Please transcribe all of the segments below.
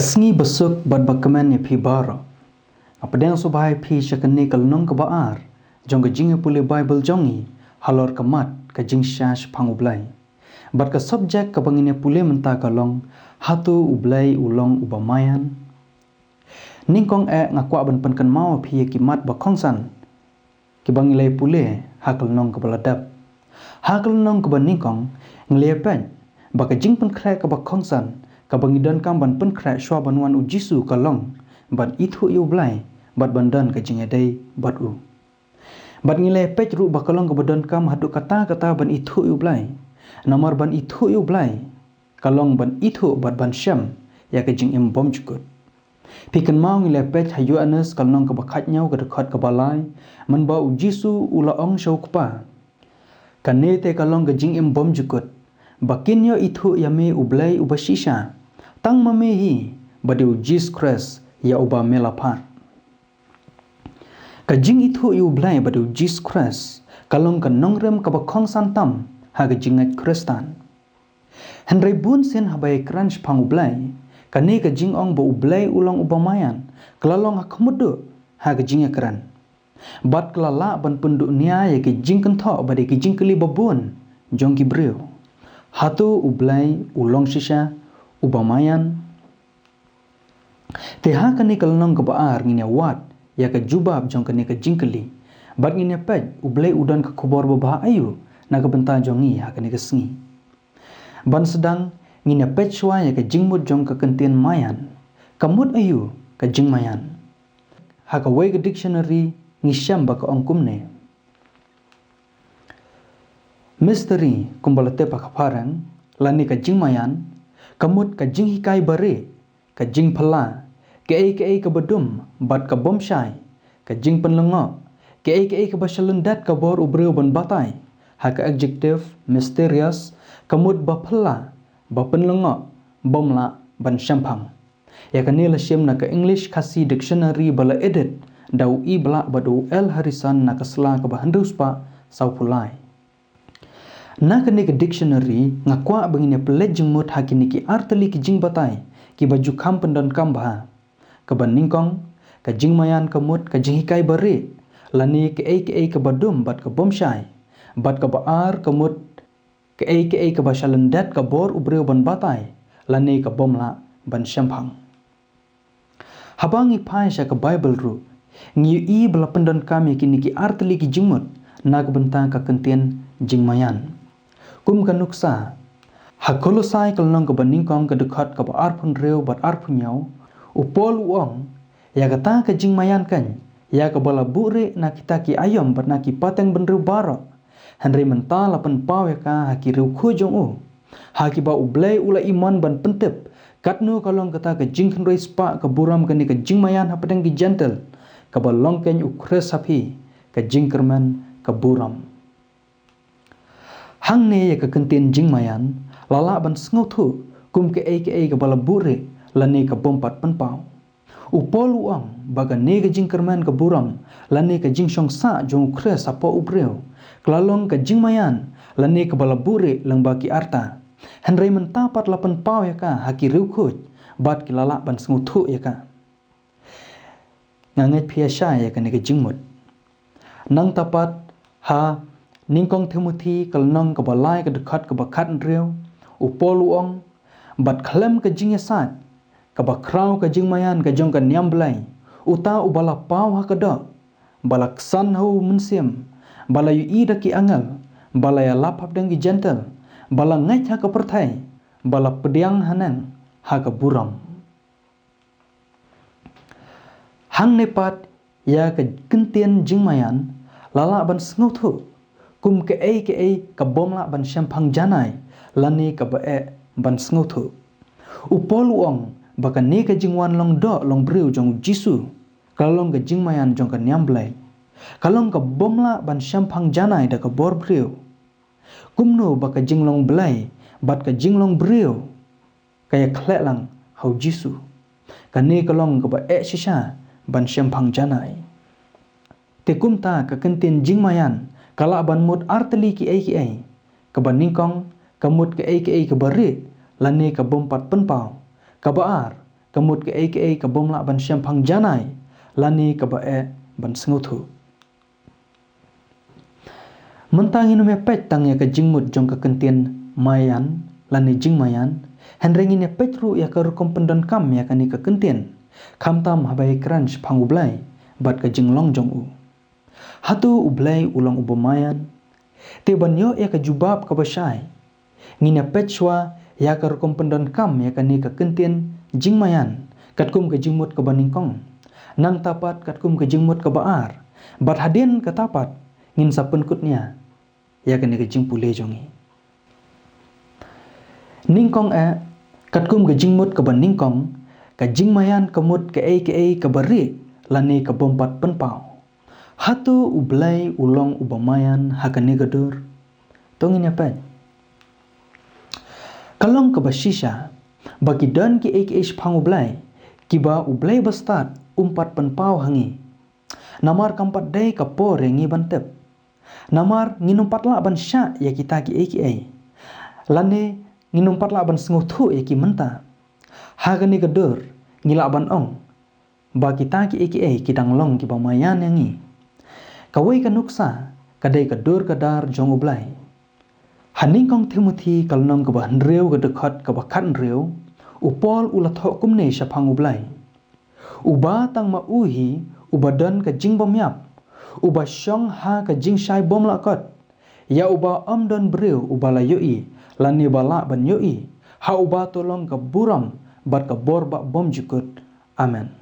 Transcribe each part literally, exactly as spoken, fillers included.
Sngi basuk bad bakmen ïa phi baroh. Nga pdiang sngewbha ïa phi sha kane ka lynnong kaba ar jong ka jingïapule Baibl jong ngi halor ka mat ka jingshisha shaphang U Blei. Bad ka subject kaba ngin ïapule mynta ka long, hato U Blei u long uba maïan? Nyngkong eh nga kwah ban pynkynmaw ïa phi ïa ki mat ba kongsan kiba ngi la ïapule ha ka lynnong kaba la dep. Ha ka lynnong kaba nyngkong ngi la ïapeit ba ka jingpynkhreh kaba kongsan kaba ngi donkam ban pynkhreh shwa ban wan U Jisu ka long ban ithuh ïa U Blei bad ban don ka jingïadei bad u. Bad ngi la ïapeit ruh ba ka long kaba donkam haduh katta katta ban ithuh ïa U Blei. Namar ban ithuh ïa U Blei ka long ban ithuh bad ban shem ïa ka jingim bymjukut. Phi kynmaw ngi la peit ha Ïoannis ka lynnong kaba khathynñiew ka dkhot kaba lai, mynba U Jisu u la ong sha u Kpa, kane te ka long ka jingim bymjukut, ba kin ïoh ithuh ïa me U Blei uba shisha, tang ma me hi, ba dei U Jisu Khrist ïa uba me la phah. Ka jingithuh ïa U Blei ba dei U Jisu Khrist ka long ka nongrim kaba kongsan tam ha ka jingngeit Khristan. Hynrei bun sien haba ïakren shaphang U Blei, kane ka jingong ba U Blei u long uba maïan ka la long ha khmut duh ha ka jingïakren. Bad ka la lah ban pynduh nia ïa ki jingkynthoh bad ïa ki jingkylli ba bun jong ki briew. Hato U Blei u long shisha uba maïan? Te ha kane ka lynnong kaba ar ngin ïa wad ïa ka jubab jong kane ka jingkylli. Bad ngin ïa peit U Blei u don ka khubor babha aïu na ka bynta jong ngi ha kane ka sngi. Ban sdang ngin ïa peit shwa ïa ka jingmut jong ka kyntien maïan. Ka mut aïu ka jingmaïan? Ha kawei ka dictionary ngi shem ba ka ong kumne. Mystery, kumba la tip ha ka phareng, lane ka jingmaïan, ka mut ka jinghikai barieh, ka jingphylla, kaei kaei kaba dum bad ka bym shai, ka jingpynlyngngoh, kaei kaei kaba sha lyndet ka bor u briew ban batai. Ha ka adjective mysterious, ka mut ba phylla, ba pynlyngngoh, bym lah ban shemphang. Ïa kane la shim na ka English Khasi Dictionary ba la edit da u E. Blah bad u L. Harrison na ka sla kaba hynriew spah sawphew lai. Na kane ka dictionary nga kwah ba ngin ïa pynleit jingmut ha kine ki artylli ki jingbatai kiba ju kham pyndonkam bha. Kaba nyngkong, ka jingmaïan ka mut ka jinghikai barieh, lane kaei kaei kaba dum bad ka bym shai. Bad kaba ar ka mut kaei kaei kaba sha lyndet ka bor u briew ban batai, lane ka bym lah ban shemphang. Haba ngi phai sha ka Baibl ruh, ngi ïohi ba la pyndonkam ïa kine ki artylli ki jingmut na ka bynta ka kyntien jingmaïan. Kum ka nuksa, ha Kolosai ka lynnong kaba nyngkong ka dkhot kaba arphew hynriew bad arphew hynñiew, u Paul u ong, ïa kata ka jingmaïan kan, ïa kaba la buhrieh na kita ki aïom bad na ki pateng bynriew baroh. Hynrei mynta la pynpaw ïa ka ha ki riewkhuid jong u, ha kiba U Blei u la imon ban pyntip katno ka long kata ka jingkhynroi spah ka burom kane ka jingmaïan hapdeng ki Jentil, kaba long kan U Khrist ha phi, ka jingkyrmen ka burom. Hangne ïa ka kyntien jingmaïan la lah ban sngewthuh kum kaei kaei kaba la buhrieh lane ka bym pat pynpaw. U Paul u ong ba kane ka jingkyrmen ka burom lane ka jingshongsah jong U Khrist hapoh u briew ka la long ka jingmaïan lane kaba la buhrieh lyngba ki arta. Hynrei mynta pat la pynpaw ïa ka ha ki riewkhuid bad ki la lah ban sngewthuh ïa ka. Nga ngeit phi ïa shai ïa kane ka jingmut. Nangta pat ha Nyngkong Timothi ka lynnong kaba lai ka dkhot kaba khathynriew, u Paul u ong, bad khlem ka jingïasaid kaba khraw ka jingmaïan ka jong ka niam Blei, uta uba la paw ha ka doh, ba la ksan ha u mynsiem, ba la ïohi da ki angel, ba la ïalap hapdeng ki Jentil, ba la ngeit ha ka pyrthei, ba la pdiang haneng ha ka burom. Hangne pat ïa ka kyntien jingmaïan la lah ban sngewthuh kum kaei kaei ka bym lah ban shemphang janai lane kaba eh ban sngewthuh. U Paul u ong ba kane ka jingwan long doh long briew jong U Jisu ka long ka jingmaïan jong ka niam Blei. Ka long ka bym lah ban shemphang janai da ka bor briew. Kumno ba ka jinglong Blei bad ka jinglong briew ka ïakhleh lang ha U Jisu. Kane ka long kaba eh shisha ban shemphang janai. Te kumta ka kyntien jingmaïan ka lah ban mut artylli kiei kiei. Kaba nyngkong ka mut kaei kaei kaba rieh lane ka bym pat pynpaw. Kaba ar ka mut kaei kaei ka bym lah ban shemphang janai lane kaba eh ban sngewthuh. Mynta ngin ym ïa peit tang ïa ka jingmut jong ka kyntien maïan lane jingmaïan, hynrei ngin ïa peit ruh ïa ka rukom pyndonkam ïa kane ka kyntien, khamtam haba ïakren shaphang U Blei bad ka jinglong jong u. Hato U Blei u long uba maïan? Te ban ïoh ïa ka jubab kaba shai, ngin ïa peit shuwa ïa ka rukom pyndonkam ïa kane ka kyntien jingmaïan katkum ka jingmut kaba nyngkong, nangta pat katkum ka jingmut kaba ar, bad hadien kata pat ngin sa pynkut nia ïa kane ka jingpule jong ngi. Nyngkong eh, katkum ka jingmut kaba nyngkong, ka jingmaïan ka mut kaei kaei kaba rieh lane ka bym pat pynpaw. Hato U Blei u long uba maïan ha kane ka dur? To ngin ïa peit. Ka long kaba shisha ba ki don kiei kiei shaphang U Blei kiba U Blei bastad um pat pynpaw ha ngi. Namar kam pat dei ka por ïa ngi ban tip. Namar ngin ym pat lah ban shah ïa kita kiei kiei, lane ngin ym pat lah ban sngewthuh ïa ki mynta. Ha kane ka dur ngi lah ban ong ba kita kiei kiei ki dang long kiba maïan ïa ngi. Kawei ka nuksa ka dei ka dur ka dar jong U Blei. Ha nyngkong Timothi ka lynnong kaba hynriew ka dkhot kaba khathynriew, u Paul u la thoh kumne shaphang U Blei: Uba tang ma u hi uba don ka jingbymïap, uba shong ha ka jingshai bymlahkot, ïa uba ym don briew uba la ïohi lane ba lah ban ïohi, ha uba to long ka burom bad ka bor ba bymjukut. Amen.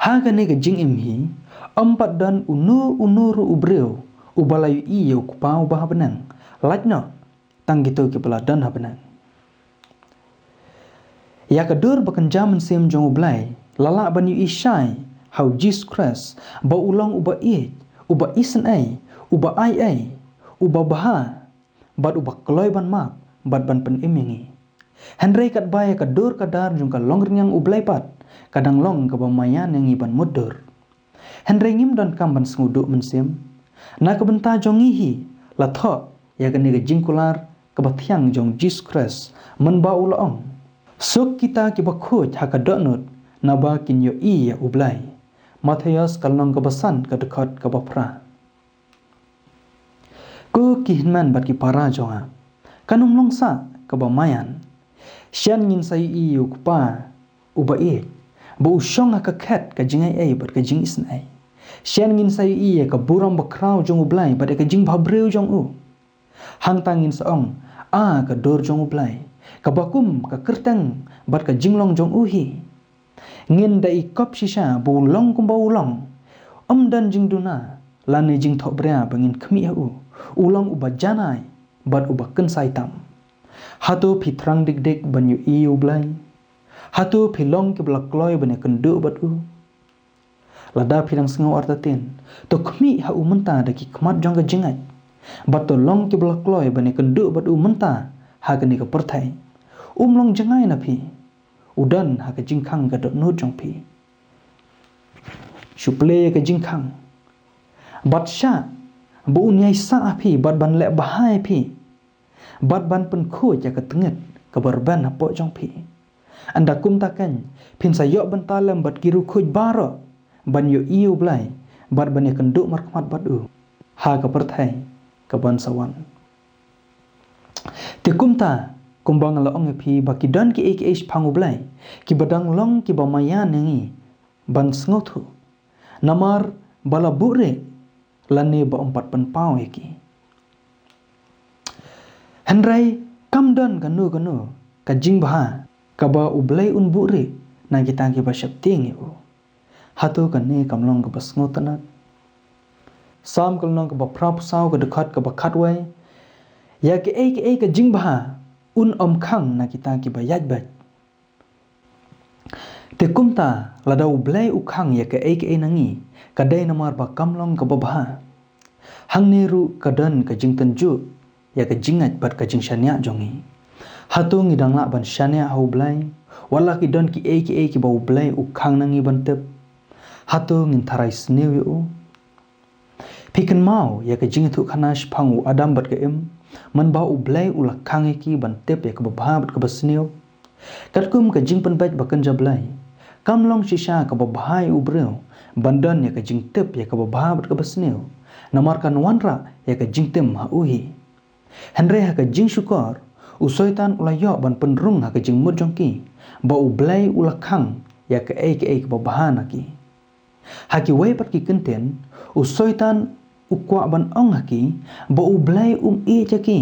Ha kane ka jingim hi, ym pat don uno uno ruh u briew uba la ïohi ïa u Kpa uba ha bneng, lait noh tang kito kiba la don ha bneng. Ïa ka dur ba kynja mynsiem jong U Blei la lah ban ïohi shai ha U Jisu Khrist ba u long uba ïeit, uba isynei, uba aiei, uba bha, bad uba kloi ban map bad ban pynim ïa ngi. Hynrei katba ïa ka dur ka dar jong ka longrynïeng U Blei pat ka dang long kaba maïan ïa ngi ban mutdur. Hynrei ngim donkam ban sngewduh mynsiem. Na ka bynta jong ngi hi la thoh ïa kane ka jingkular kaba thiang jong U Jisu Khrist, mynba u la ong: Suk kita kiba khuid ha ka dohnud, naba kin ïohi ïa U Blei. Mathaios ka lynnong kaba san ka dkhot kaba phra. Ko ki hynmen bad ki para jong nga, kan ym long sah kaba maïan? Shen ngin sa ïohi ïa u Kpa uba ïeit, ba u shong ha ka khet ka jingaiei bad ka jingisynei. Shen ngin sa ïohi ïa ka burom bakhraw jong U Blei bad ïa ka jingbhabriew jong u. Hangta ngin sa ong, A ka dur jong U Blei, kaba kum ka kyrteng bad ka jinglong jong u hi. Ngin da i kop shisha ba u long kumba u long. Ym don jingduna lane jingthohbria ba ngin khmih ha u. U long uba janai bad uba kynsai tam. Hato phi thrang dik dik ban ïohi ïa U Blei? Hato phi long kiba la kloi ban ïakynduh bad u? Lada phi dang sngew artatien, to khmih ha u mynta da ki khmat jong ka jingngeit, bad to long kiba la kloi ban ïakynduh bad u mynta ha kane ka pyrthei. Um long jngai na phi. U don ha ka jingkhang ka dohnud jong phi. Shu plie ïa ka jingkhang, bad shah ba un ïai sah ha phi bad ban leh bha ïa phi, bad ban pynkhuid ïa ka tnget kaba rben hapoh jong phi. Ynda kumta keiñ phin sa ïoh bynta lem bad ki riewkhuid baroh ban ïohi ïa U Blei bad ban ïakynduh markhmat bad u ha ka pyrthei kaban sa wan. Te kumta, kumba nga la ong ïa phi ba ki don kiei kiei shaphang U Blei kiba dang long kiba maïan ïa ngi ban sngewthuh, namar ba la buhrieh lane ba ym pat pynpaw ïa ki. Hynrei kam don kano kano ka jingbha kaba U Blei un buhrieh na kita kiba sheptieng ïa u. Hato kane kam long kaba sngewtynnat? Salm ka lynnong kaba phra phew saw ka dkhot kaba khatwei: Ïa kaei kaei ka jingbha un ym khang na kita kiba ïaid beit. Te kumta, lada U Blei u khang ïa kaei kaei na ngi, ka dei namar ba kam long kaba bha. Hangne ruh ka don ka jingtynjuh ïa ka jingngeit bad ka jingshaniah jong ngi. Hato ngi dang lah ban shaniah ha U Blei, wat la ki don kiei kiei kiba U Blei u khang na ngi ban tip? Hato ngin tharai sniew ïa u? Phi kynmaw ïa ka jingïathuhkhana shaphang u Adam bad ka Im, mynba U Blei u la khang ïa ki ban tip ïa kaba bha bad kaba sniew. Katkum ka jingpynbeit ba kynja Blei, kam long shisha kaba bha ïa u briew ban don ïa ka jingtip ïa kaba bha bad kaba sniew, namar kan wanrah ïa ka jingtim ha u hi. Hynrei ha ka jingshukor, u Soitan u la ïoh ban pynrung ha ka jingmut jong ki ba u Blei u la khang ïa kaei kaei kaba bha na ki. Ha kiwei pat ki kyntien, u Soitan u kwah ban ong ha ki ba u Blei um ïeit ïa ki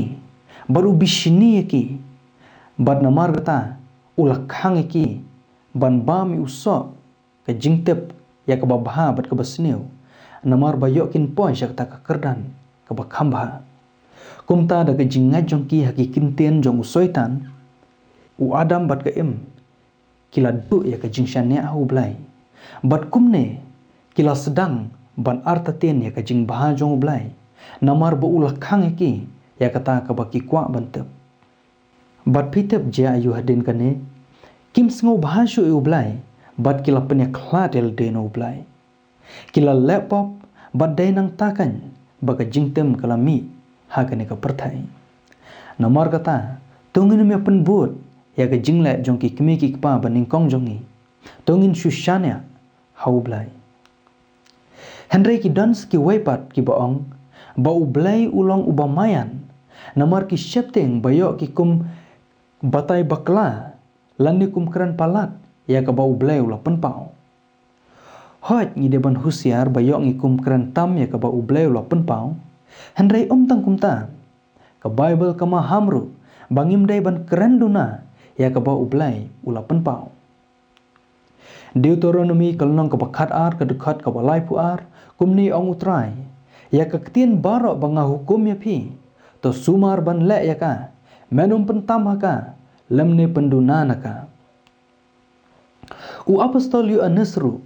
bad u bishni ïa ki. Bad namar kata u la khang ïa ki ban bam ïa u soh ka jingtip ïa kaba bha bad kaba sniew, namar ba ïoh kin poi sha kata ka kyrdan kaba kham bha. Kumta da ka jingngeit jong ki ha ki kyntien jong u Soitan, u Adam bad ka Im ki la duh ïa ka jingshaniah ha u Blei. Bad kumne ki la sdang ban artatien ïa ka jingbha jong u Blei, namar ba u la khang ïa ki ïa kata kaba ki kwah ban tip. Bad phi tip jia aïu hadien kane? Kim sngewbha shuh ïa u Blei bad ki la pynïakhlad ïa lade na u Blei. Ki la leh pop bad dei nangta kan ba ka jingtim ka la mih ha kane ka pyrthei. Namar kata, to ngin ym ïa pynbud ïa ka jingleh jong ki kmie ki kpa ba nyngkong jong ngi. To ngin shu shaniah ha u Blei. Hynrei ki don sa kiwei pat kiba ong ba u Blei u long uba maïan, namar ki sheptieng ba ïoh ki kum batai bakla lane kum kren palat ïa kaba u Blei u la pynpaw. Hooid, ngi dei ban husiar ba ïoh ngi kum kren tam ïa kaba u Blei u la pynpaw. Hynrei ym tang kumta, ka Baibl ka maham ruh ba ngim dei ban kren duna ïa kaba u Blei u la pynpaw. Deuteronomi ka lynnong kaba khatar ka dkhot kaba laiphew ar, kumne ong u Trai: Ïa ka ktien baroh ba nga hukum ïa phi, to sumar ban leh ïa ka, men ym pyntam ha ka lymne pynduna na ka. U apostol Ïoannis ruh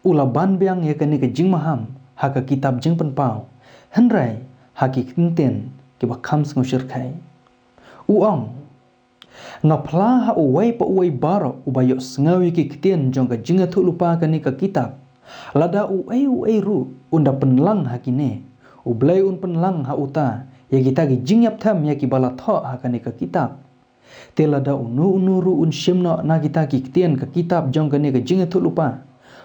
u la ban biang ïa kane ka jingmaham ha ka kitab Jingpynpaw, hynrei ha ki kyntien kiba kham sngewshyrkhei. U ong: Nga phla ha uwei pa uwei baroh uba ïohsngew ïa ki ktien jong ka jingïathuhlypa kane ka kitab, lada uei uei ruh un da pynlang ha kine, u Blei un pynlang ha uta ïa kita ki jingïapthem ïa kiba la thoh ha kane ka kitab. Te lada uno uno ruh un shim noh na kita ki ktien ka kitab jong kane ka jingïathuhlypa,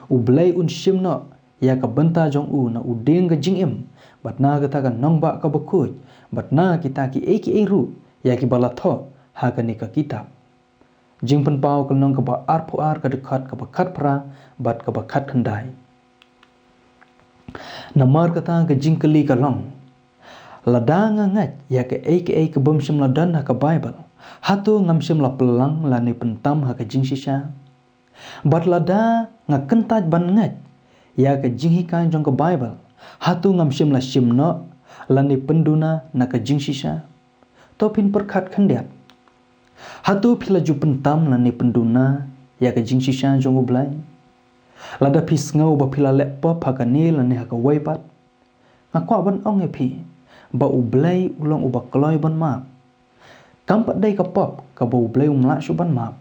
u Blei un shim noh ïa ka bynta jong u na u dieng ka jingim, bad na kata ka nongbah kaba khuid, bad na kita kiei kiei ruh ïa kiba la thoh ha kane ka kitab. Jingpynpaw ka lynnong kaba arphew ar ka dkhot kaba khatphra bad kaba khatkhyndai. Namar kata ka jingkylli ka long: Lada nga ngeit ïa kaei kaei ka bym shym la don ha ka Baibl, hato ngam shym la pynlang lane pyntam ha ka jingshisha? Bad lada nga kyntait ban ngeit ïa ka jinghikai jong ka Baibl, hato ngam shym la shim noh lane pynduna na ka jingshisha? To phin pyrkhat khyndiat. Hato phi la ju pyntam lane pynduna ïa ka jingshisha jong u Blei? Lada phi sngew ba phi la leh pop ha kane lane ha kawei pat, nga kwah ban ong ïa phi ba u Blei u long uba kloi ban map. Kam pat dei ka pop kaba u Blei um lah shuh ban map.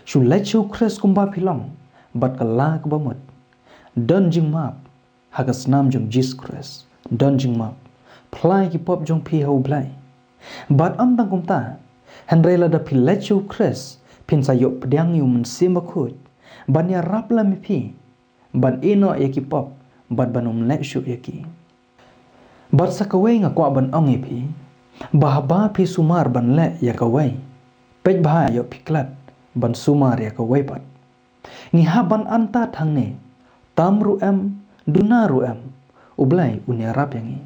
Shu leit sha u Khrist kumba phi long bad kylla kaba mut. Don jingmap ha ka snam jong Jisu Khrist. Don jingmap. Phla ïa ki pop jong phi ha u Blei. Bad ym tang kumta, hynrei lada phi leit sha u Khrist, phin sa ïoh pdiang ïa u Mynsiem Bakhuid ban ïarap lem ïa phi ban ïehnoh ïa ki pop bad ban ym leh shuh ïa ki. Bad sa kawei nga kwah ban ong ïa phi ba haba phi sumar ban leh ïa kawei, peit bha ïoh phi klet ban sumar ïa kawei pat. Ngi hap ban antad hangne, tam ruh em, duna ruh em, u Blei un ïarap ïa ngi.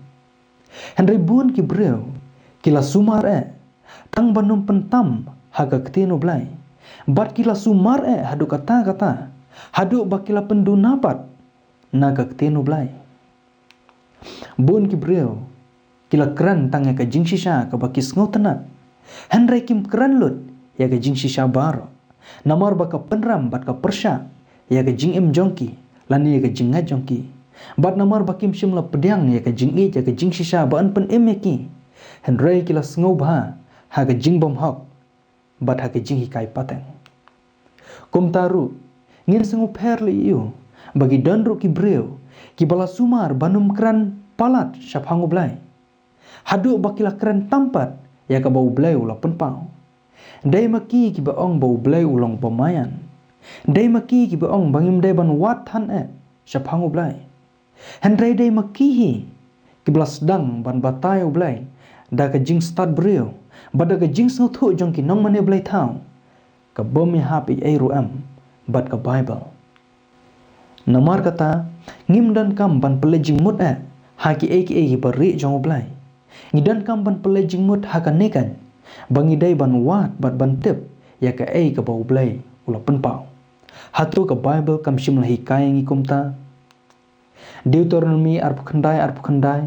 Hynrei bun ki briew ki la sumar eh tang ban ym pyntam ha ka ktien u Blei, bad ki la sumar eh haduh katta katta, haduh ba ki la pynduna pat na ka ktien u Blei. Bun ki briew ki la kren tang ïa ka jingshisha kaba ki sngewtynnat, hynrei kim kren lut ïa ka jingshisha baroh, namar ba ka pynrem bad ka pyrshah ïa ka jingim jong ki lane ïa ka jingngeit jong ki, bad namar ba kim shym la pdiang ïa ka jingïeit ïa ka jingshisha ba yn pynim ïa ki. Hynrei ki la sngewbha ha ka jingbymhok bad ha ka jinghikai pateng. Kumta ruh, ngin sngewpher lei ïa u ba ki don ruh ki briew kiba la sumar ban ym kren palat shaphang u Blei, haduh ba ki la kren tam pat ïa kaba u Blei u la pynpaw. Dei ma ki kiba ong ba U Blei u long bamaïan. Dei ma ki kiba ong ba ngim dei ban wad than eh shaphang U Blei. Hynrei dei ma ki hi kiba la sdang ban batai U Blei da ka jingstad briew bad da ka jingsngewthuh jong ki nongmane blei thaw, ka bym ïahap ei ei ruh em bad ka Baibl. Namar kata, ngim donkam ban pynleit jingmut eh ha kiei kiei kiba rieh jong U Blei. Ngi donkam ban pynleit jingmut ha kane kan, ba ngi dei ban wad bad ban tip ïa kaei kaba U Blei u la pynpaw. Hato ka Baibl kam shym la hikai ïa ngi kumta? Deuteronomi arphew khyndai arphew khyndai.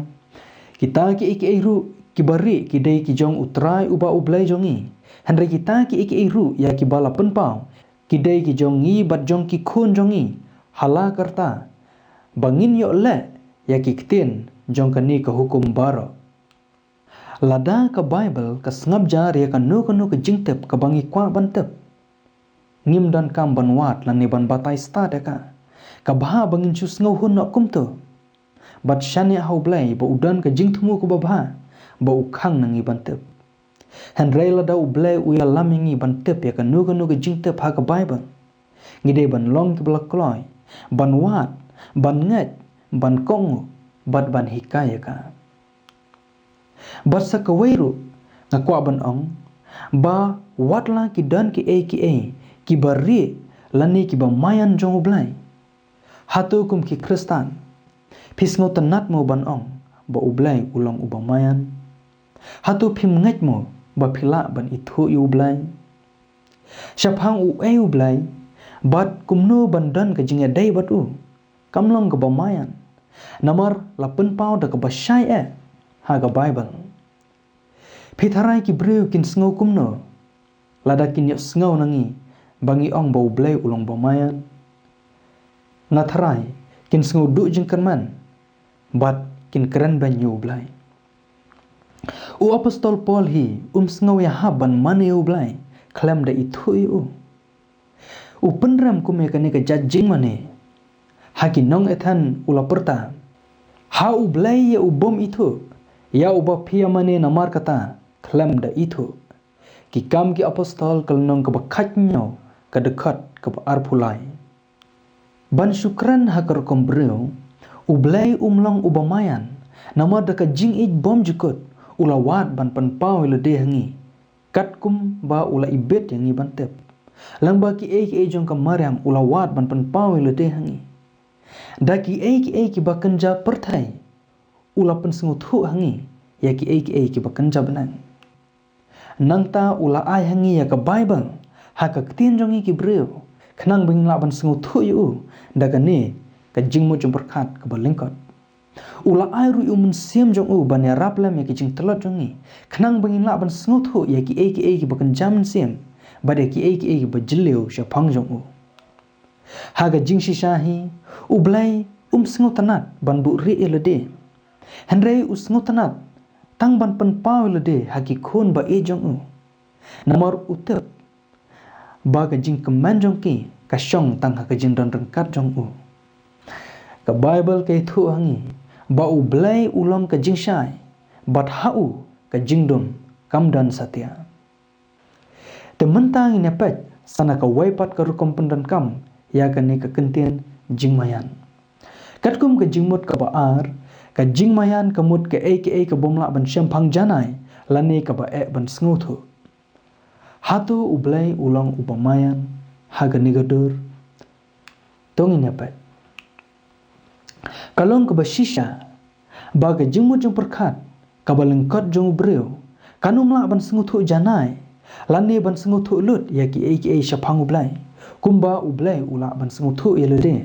Kita kiei kiei ruh kiba rieh ki dei ki jong U Trai uba U Blei jong ngi. Hynrei kita kiei kiei ruh ïa kiba la pynpaw ki dei ki jong ngi bad jong ki khun jong ngi, ha la karta ba ngin ïoh leh ïa ki ktien jong kane ka hukum baroh. Lada ka Baibl ka sngap jar ïa kano kano ka jingtip kaba ngi kwah ban tip, ngim donkam ban wad lane ban batai stad ïa ka. Ka bha ba ngin shu sngew hun noh kumto bad shaniah ha U Blei ba u don ka jingthmu kaba bha ba u khang na ngi ban tip. Hynrei lada U Blei u ïalam ïa ngi ban tip ïa kano kano ka jingtip ha ka Baibl, ngi dei ban long kiba la kloi ban wad, ban ngeit, ban kohnguh bad ban hikai ïa ka. Bad sa kawei ruh, nga kwah ban ong ba wat la ki don kiei kiei kiba rieh lane kiba maïan jong U Blei, hato kum ki Khristan phi sngewtynnat mo ban ong ba U Blei u long uba maïan? Hato phim ngeit mo ba phi lah ban ithuh ïa U Blei? Shaphang uei U Blei bad kumno ban don ka jingïadei bad u, kam long kaba maïan, namar la pynpaw da kaba shai eh ha ka Baibl. Phi tharai ki briew kin sngew kumno lada kin ïohsngew na ngi ba ngi ong ba U Blei u long bamaïan? Nga tharai kin sngew duh jingkyrmen bad kin kren beiñ ïa U Blei. U apostol Paul hi um sngew ïahap ban mane ïa U Blei khlem da ithuh ïa u. U pynrem kum ïa kane ka jait jingmane. Ha ki nong Athen u la pyrta: Ha U Blei ïa u bym ithuh, ïa uba phi ïa mane namar kata khlem da ithuh. Ki Kam ki Apostol ka lynnong kaba khathynñiew ka dkhot kaba arphew lai. Ban shu kren ha ka rukom briew, U Blei um long uba maïan, namar da ka jingïeit bymjukut u la wad ban pynpaw ïa lade ha ngi, katkum ba u la ibit ïa ngi ban tip. Lyngba kiei kiei jong ka mariang u la wad ban pynpaw ïa lade ha ngi. Da kiei kiei kiba kynja pyrthei u la pynsngewthuh ha ngi ïa kiei kiei kiba kynja bneng. Nangta u la ai ha ngi ïa ka Baibl ha ka ktien jong ngi ki briew, khnang ba ngin lah ban sngewthuh ïa u da kane ka jingmut jingpyrkhat kaba lyngkot. U la ai ruh ïa u Mynsiem jong u ban ïarap lem ïa ka jingtlot jong ngi, khnang ba ngin lah ban sngewthuh ïa kiei kiei kiba kynja mynsiem bad ïa kiei kiei kiba jylliew shaphang jong u. Ha ka jingshisha hi, U Blei um sngewtynnat ban buhrieh ïa lade. Hynrei u sngewtynnat tang ban pynpaw ïa lade ha ki khun ba ïeit jong u. Namar u tip ba ka jingkmen jong ki ka shong tang ha ka jingdon ryngkat jong u. Ka Baibl ka ïathuh ha ngi ba U Blei u long ka jingshai, bad ha u ka jingdum kam don satia. Te mynta ngin ïa peit sa na kawei pat ka rukom pyndonkam ïa kane ka kyntien jingmaïan. Katkum ka jingmut kaba ar, ka jingmaïan ka mut kaei kaei ka bym lah ban shemphang janai lane kaba eh ban sngewthuh. Hato U Blei u long uba maïan ha kane ka dur? To ngin ïa peit. Ka long kaba shisha ba ka jingmut jingpyrkhat kaba lyngkot jong u briew kan ym lah ban sngewthuh janai lane ban sngewthuh lut ïa kiei kiei shaphang U Blei kumba U Blei u lah ban sngewthuh ïa lade.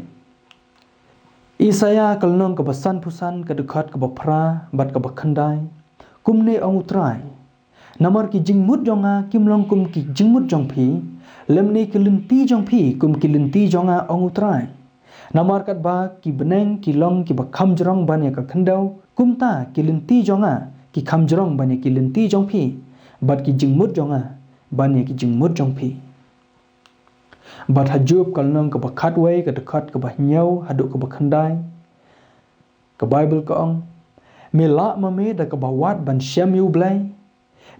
Isaïah ka lynnong kaba sanphew san ka dkhot kaba phra bad kaba khyndai. Kumne ong U Trai: Namar ki jingmut jong nga kim long kum ki jingmut jong phi, lymne ki lynti jong phi kum ki lynti jong nga, ong U Trai. Namar katba ki bneng ki long kiba kham jrong ban ïa ka khyndew, kumta ki lynti jong nga ki kham jrong ban ïa ki lynti jong phi, bad ki jingmut jong nga ban ïa ki jingmut jong phi. Bad ha Job ka lynnong kaba khatwei ka dkhot kaba hynñiew haduh kaba khyndai, ka Baibl ka ong: Me lah ma me da kaba wad ban shem ïa U Blei?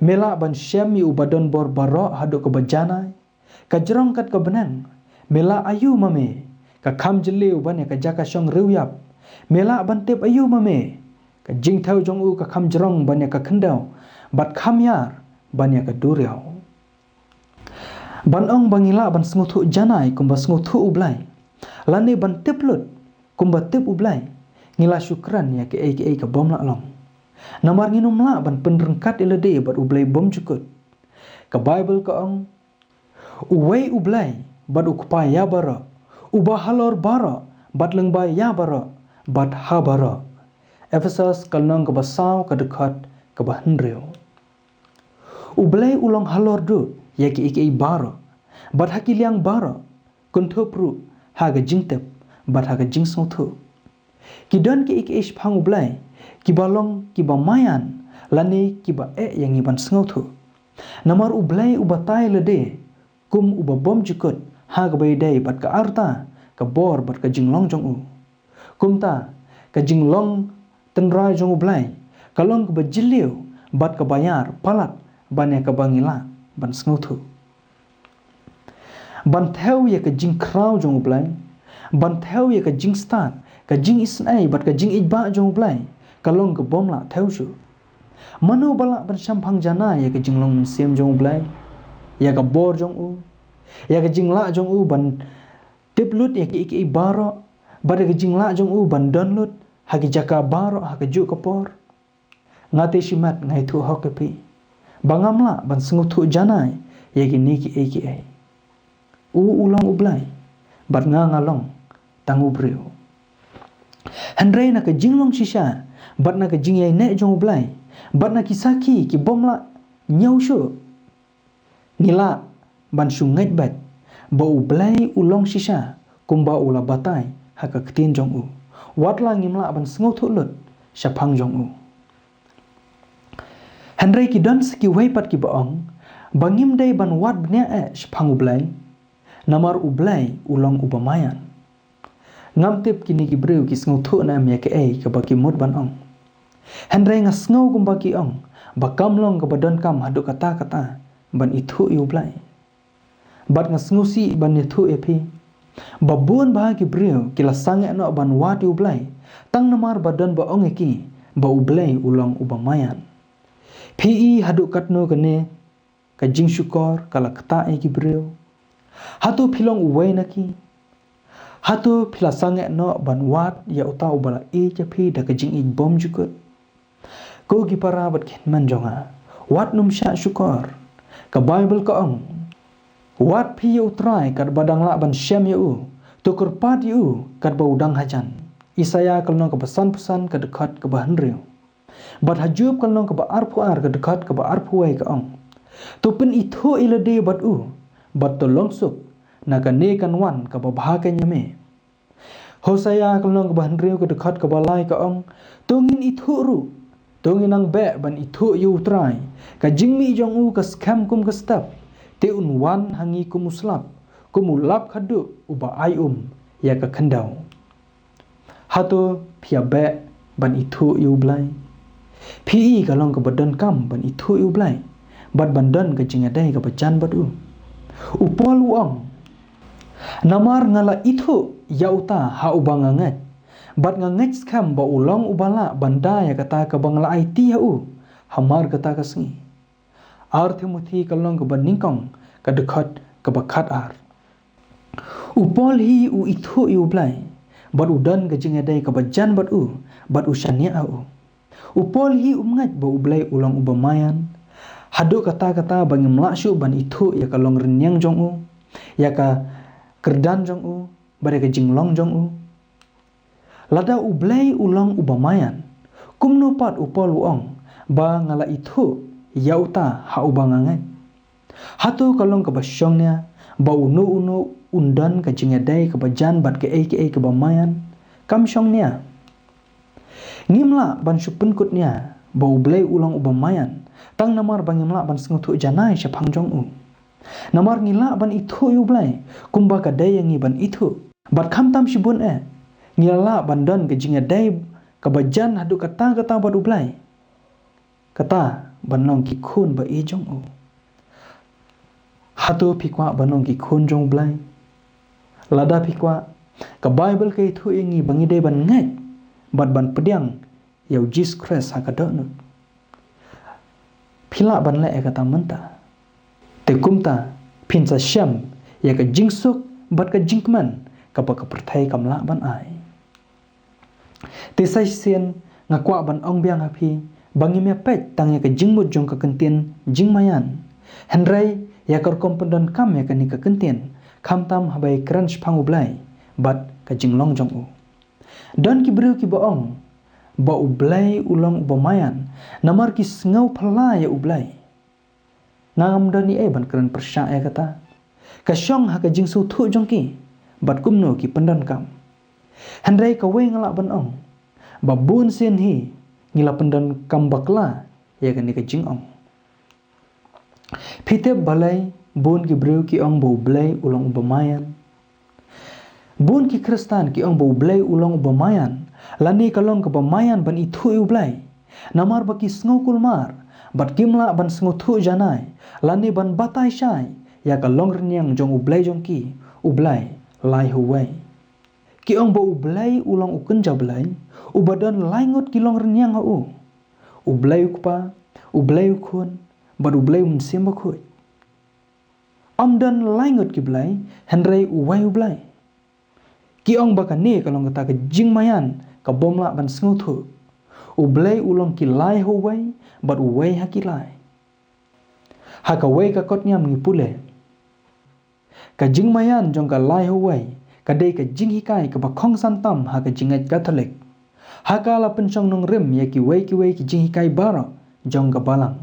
Me lah ban shem ïa uba don bor baroh haduh kaba janai, ka jrong kat ka bneng. Me lah aiu ma me ka kham jylliew ban ïa ka jaka shong riewïap? Me lah ban tip aiu ma me ka jingthew jong u ka kham jrong ban ïa ka khyndew, bad kham ïar ban ïa ka duriaw? Ban ong ba ngi lah ban sngewthuh janai kumba sngewthuh U Blei, lane ban tip lut kumba tip U Blei, ngi la shu kren ïa kiei kiei ki bym lah long. Namar ngim lah ban pynryngkat ïa lade bad U Blei bymjukut. Ka Baibl ka ong, uwei U Blei bad U Kpa ïa baroh, uba halor baroh bad lyngba ïa baroh bad ha baroh. Ephesos ka lynnong kaba saw ka dkhot kaba hynriew. U Blei u long halor duh ïa kiei kiei baroh, bad ha ki liang baroh, kynthup ruh ha ka jingtip bad ha ka jingsngewthuh. Ki don kiei kiei shaphang U Blei kiba long kiba maïan, lane kiba eh ïa ngi ban sngewthuh. Namar U Blei u batai lade kum uba bymjukut ha kaba ïadei bad ka arta, ka bor bad ka jinglong jong u. Kumta, ka jinglong tynrai jong U Blei ka long kaba jylliew bad kaba ïar palat ban ïa kaba ngi lah ban sngewthuh. Ban thew ïa ka jingkhraw jong U Blei, ban thew ïa ka jingstad, ka jingisynei bad ka jingïeit bah jong U Blei, ka long ka bym lah thew shuh. Mano ba lah ban shemphang janai ïa ka jinglong mynsiem jong U Blei, ïa ka bor jong u, ïa ka jinglah jong u ban tip lut ïa kiei kiei baroh, bad ïa ka jinglah jong u ban don lut ha ki jaka baroh ha kajuh ka por? Nga te shimet nga ïathuh hok ïa phi ba ngam lah ban sngewthuh janai ïa kine kiei kiei. U u long U Blei, bad nga nga long tang u briew. Hynrei na ka jinglong shisha bad na ka jingïaineh jong U Blei, bad na ki sakhi ki bym lah ñiew shuh, ngi lah ban shu ngeit beit ba U Blei u long shisha kumba u la batai ha ka ktien jong u, wat la ngim lah ban sngewthuh lut shaphang jong u. Hynrei ki don sa kiwei pat kiba ong ba ngim dei ban wad bniah eh shaphang U Blei, namar U Blei u long uba maïan. Ngam tip kine ki briew ki sngewthuh ne em ïa kaei kaba ki mut ban ong. Hynrei nga sngew kumba ki ong ba kam long kaba donkam haduh katta katta ban ithuh ïa U Blei. Bad nga sngewsih ban ïathuh ïa phi ba bun bah ki briew ki la sangeh noh ban wad ïa U Blei tang namar ba don ba ong ïa ki ba U Blei u long uba maïan. Phi i haduh katno kane ka jingshukor ka la ktah ïa ki briew? Hato phi long uwei na ki? Hato phi la sangeh noh ban wad ïa uta uba la ïeit ïa phi da ka jingïeit bymjukut? Ko ki para bad ki hynmen jong nga, wat nym shah shukor. Ka Baibl ka ong, wad phi ïa U Trai katba dang lah ban shem ïa u, to kyrpad ïa u katba u dang hajan. Isaïah ka lynnong kaba sanphew san ka dkhot kaba hynriew. Bad ha Job ka lynnong kaba arphew ar ka dkhot kaba arphew wei ka ong, to pynithuh ïa lade bad u, bad to long suk na kane kan wan kaba bha kein ïa me. Hosea ka lynnong kaba hynriew ka dkhot kaba lai ka ong, to ngin ithuh ruh, to ngin nang beh ban ithuh ïa U Trai. Ka jingmih jong u ka skhem kum ka step, te un wan ha ngi kum u slap, kum u lap khadduh uba ai um ïa ka khyndew. Hato phi ïa beh ban ithuh ïa U Blei? Phi i ka long kaba donkam ban ithuh ïa U Blei bad ban don ka jingïadei kaba jan bad u. U Paul u ong, namar nga la ithuh ïa uta ha uba nga ngeit, bad nga ngeit skhem ba u long uba lah ban da ïa kata kaba nga la aiti ha u hamar kata ka sngi. Ar Timothi ka lynnong kaba nyngkong ka dkhot kaba khatar. U Paul hi u ithuh ïa U Blei bad u don ka jingïadei kaba jan bad u, bad u shaniah ha u. U Paul hi um ngeit ba U Blei u long uba maïan haduh katta katta ba ngim lah shuh ban ithuh ïa ka longrynïeng jong u, ïa ka kyrdan jong u, bad ïa ka jinglong jong u. Lada U Blei u long uba maïan, kumno pat u Paul u ong ba nga la ithuh ïa uta ha uba nga ngeit? Hato ka long kaba shongnia ba uno uno un don ka jingïadei kaba jan bad kaei kaei kaba maïan? Kam shongnia. Ngim lah ban shu pynkut nia ba U Blei u long uba maïan tang namar ba ngim lah ban sngewthuh janai shaphang jong u. Namar ngi lah ban ithuh ïa U Blei kumba ka dei ïa ngi ban ithuh. Bad khamtam shibun eh, ngi la lah ban don ka jingïadei kaba jan haduh katta katta bad U Blei. Kata ban long ki khun ba-ïeit jong u. Hato phi kwah ban long ki khun jong u Blei? Lada phi kwah, ka Baibl ka ïathuh ïa ngi ba ngi dei ban ngeit bad ban pdiang ïa u Jisu Khrist ha ka dohnud. Phi lah ban leh ïa kata mynta. Te kumta, phin sa shem ïa ka jingsuk bad ka jingkmen kaba ka pyrthei kam lah ban ai. Te sa shisien nga kwah ban ong biang ha phi ba ngim ïa peit tang ïa ka jingmut jong ka kyntien jingmaïan, hynrei ïa ka rukom pyndonkam ïa kane ka kyntien, khamtam haba ïakren shaphang u Blei bad ka jinglong jong u. Don ki briew kiba ong ba u Blei u long uba maïan namar ki sngew phylla ïa u Blei. Ngam don ei ei ban kren pyrshah ïa kata. Ka shong ha ka jingsngewthuh jong ki bad kumno ki pyndonkam. Hynrei kawei nga lah ban ong ba bun sien hi ngi la pyndonkam bakla ïa kane ka jingong. Phi tip balei bun ki briew ki ong ba u Blei u long uba maïan? Bun ki Khristan ki ong ba u Blei u long uba maïan, lane ka long kaba maïan ban ithuh ïa u Blei. Namar ba ki sngew kulmar bad kim lah ban sngewthuh janai lane ban batai shai ïa ka longrynïeng jong u Blei jong ki, u Blei lai ha uwei. Ki ong ba u Blei u long u kynja blei uba don lai ngut ki longrynïeng ha u. U Blei u Kpa, u Blei u Khun, bad u Blei u Mynsiem Bakhuid. Ym don lai ngut ki blei, hynrei uwei u Blei. Ki ong ba kane ka long kata ka jingmaïan kabym lah ban sngewthuh. U Blei u long ki lai ha uwei bad uwei ha ki lai. Ha kawei ka kot niam ngi pule, ka jingmaïan jong ka lai ha uwei ka dei ka jinghikai kaba khongsan tam ha ka jingngeit Katholik. Ha ka la pynshong nongrim ïa kiwei kiwei ki jinghikai baroh jong ka Balang.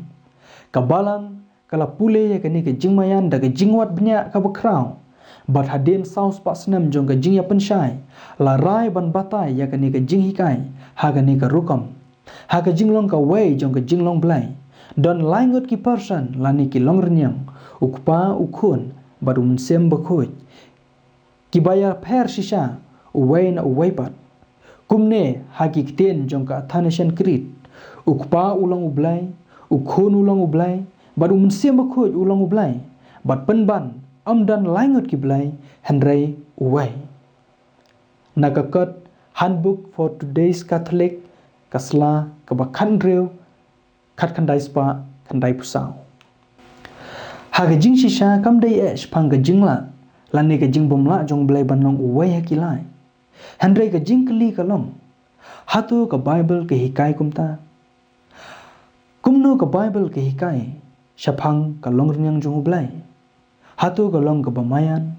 Ka Balang ka la pule ïa kane ka jingmaïan da ka jingwad bniah kaba khraw. Bad hadien saw spah snem jong ka jingïapynshai, la rai ban batai ïa kane ka jinghikai ha kane ka rukom. Ha ka jinglong kawei jong ka jinglong blei, don lai ngut ki person lane ki longrynïeng, u Kpa, u Khun, bad u Mynsiem Bakhuid. Kiba ïapher shisha uwei na uwei pat. Kumne ha ki ktien jong ka Athanasian Creed, u Kpa u long u Blei, u Khun u long u Blei, bad u Mynsiem Bakhuid u long u Blei. Bad pynban, ym don lai ngut ki blei, hynrei uwei. Na ka kot Handbook for Today's Catholic, ka sla kaba khathynriew, khatkhyndai spah khyndaiphew saw. Ha ka jingshisha kam dei eh shaphang ka jinglah lane ka jingbymlah jong u Blei ban long uwei ha ki lai. Hynrei ka jingkylli ka long, hato ka Baibl ka hikai kumta? Kumno ka Baibl ka hikai shaphang ka longrynïeng jong u Blei? Hato ka long kaba maïan?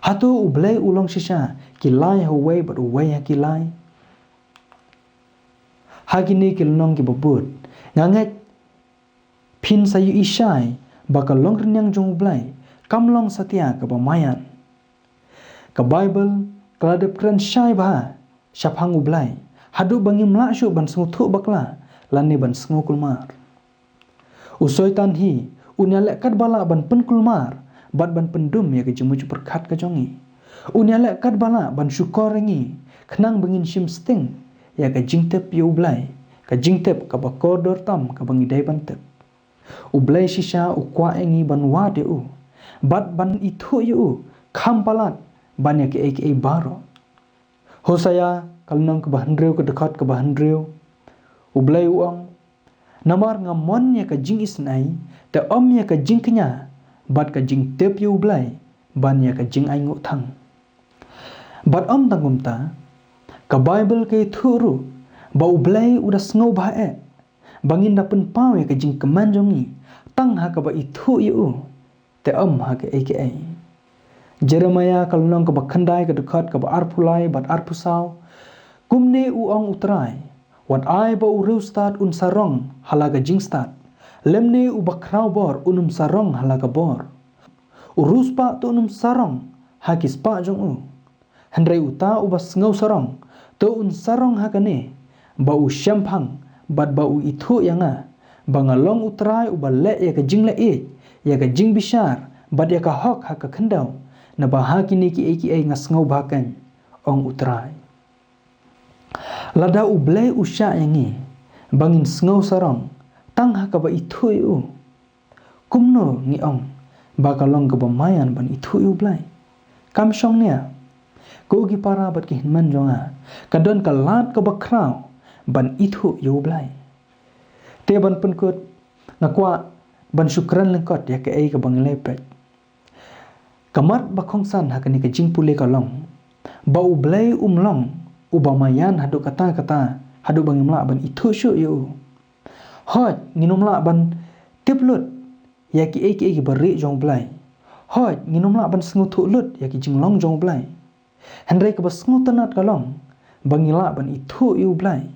Hato u Blei u long shisha ki lai ha uwei bad uwei ha ki lai? Ha kine ki lynnong kiba bud, nga ngeit phin sa ïohi shai ba ka longrynïeng jong u Blei kam long satia kaba maïan. Ka Baibl ka la dep kren shai bha shaphang u Blei, haduh ba ngim lah shuh ban sngewthuh bakla lane ban sngew kulmar. U Soitan hi un ïaleh katba lah ban pynkulmar bad ban pyndum ïa ka jingmut jingpyrkhat ka jong ngi. Un ïaleh katba lah ban shukor ïa ngi khnang ba ngin shim sting ïa ka jingtip ïa u Blei, ka jingtip kaba kordor tam kaba ngi dei ban tip. U Blei shisha u kwah ïa ngi ban wad ïa u bad ban ithuh ïa u kham palat ban ïa kiei kiei baroh. Hosea ka lynnong kaba hynriew, ka dkhot kaba hynriew, u Blei u ong, namar nga mon ïa ka jingisynei, te ym ïa ka jingkñia, bad ka jingtip ïa u Blei ban ïa ka jingainguh thang. Bad ym tang kumta, ka Baibl ka ïathuh ruh ba u Blei u da sngewbha eh ba ngin da pynpaw ïa ka jingkmen jong ngi tang ha kaba ithuh ïa u, te ym ha kiei kiei. Jeremaïah ka lynnong kaba khyndai, ka dkhot kaba arphew lai bad arphew saw, kumne u ong u Trai, wat ai ba u riewstad un sarong ha la ka jingstad, lymne uba khraw bor un ym sarong ha la ka bor. U riewspah to un ym sarong ha ki spah jong u. Hynrei uta uba sngewsarong to un sarong ha kane, ba u shemphang bad ba u ithuh ïa nga, ba nga long u Trai uba leh ïa ka jingleh ïeit, ïa ka jingbishar bad ïa ka hok ha ka khyndew, naba ha kine kiei kiei nga sngewbha keiñ, ong u Trai. Lada u Blei u shah ïa ngi ba ngin sngewsarong, tang ha kaba ithuh ïa u. Kumno ngi ong ba ka long kaba maïan ban ithuh ïa u Blei? Kam shong nia, ko ki para bad ki hynmen jong nga, ka don ka lad kaba khraw ban ithuh ïa u Blei. Te ban pynkut, nga kwah ban shu kren lyngkot ïa kaei kaba ngi la peit. Ka mat ba kongsan ha kane ka jingpule ka long ba u Blei um long uba maïan haduh katta katta haduh ba ngim lah ban ithuh shuh ïa u. Hooid, ngin ym lah ban tip lut ïa kiei kiei kiba rieh jong u Blei. Hooid, ngin ym lah ban sngewthuh lut ïa ki jinglong jong u Blei. Hynrei kaba sngewtynnat ka long ba ngi lah ban ithuh ïa u Blei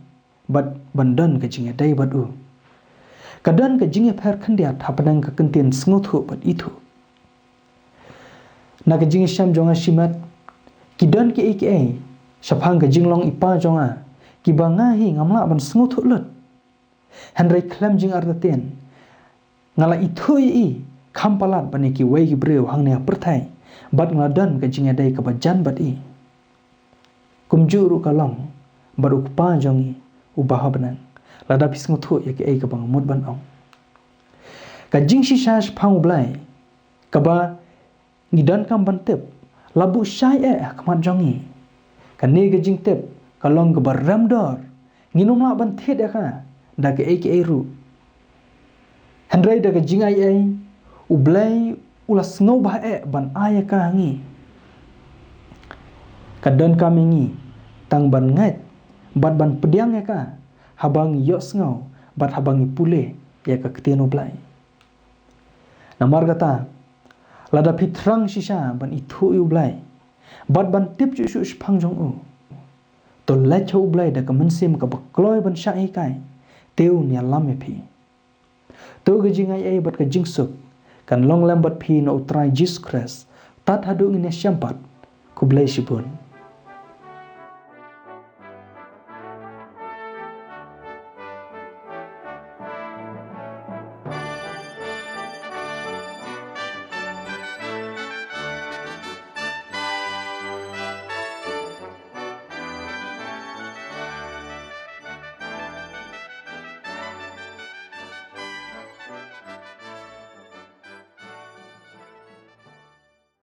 bad ban don ka jingïadei bad u. Ka don ka jingïapher khyndiat hapdeng ka kyntien sngewthuh bad ithuh. Na ka jingïashem jong nga shimet, ki don kiei kiei shaphang ka jinglong i Pa jong nga kiba nga hi ngam lah ban sngewthuh lut. Hynrei khlem jingartatien, nga la ithuh ïa i kham palat ban ïa kiwei ki briew hangne ha pyrthei, bad nga la don ka jingïadei kaba jan bad i. Kumjuh ruh ka long bad u Kpa jong ngi uba ha bneng, lada phi sngewthuh ïa kaei kaba nga mut ban ong. Ka jingshisha shaphang u Blei kaba ngi donkam ban tip la buh shai eh ha khmat jong ngi. Kane ka jingtip ka long kaba rem dor, ngin ym lah ban thied ïa ka da kaei kaei ruh. Hynrei da ka jingaiei, u Blei u la sngewbha eh ban ai ïa ka ha ngi. Ka donkam ïa ngi tang ban ngeit bad ban pdiang ïa ka haba ngi ïohsngew bad haba ngi pule ïa ka ktien u Blei. Namar kata, lada phi thrang shisha ban ithuh ïa u Blei bad ban tip shuh shuh shaphang jong u, to leit ha u Blei da ka mynsiem kaba kloi ban shah hikai, te un ïalam ïa phi. To ka jingaiei bad ka jingsuk kan long lem bad phi na u Trai Jisu Khrist tad haduh ngin ïashem pat. Khublei shibun.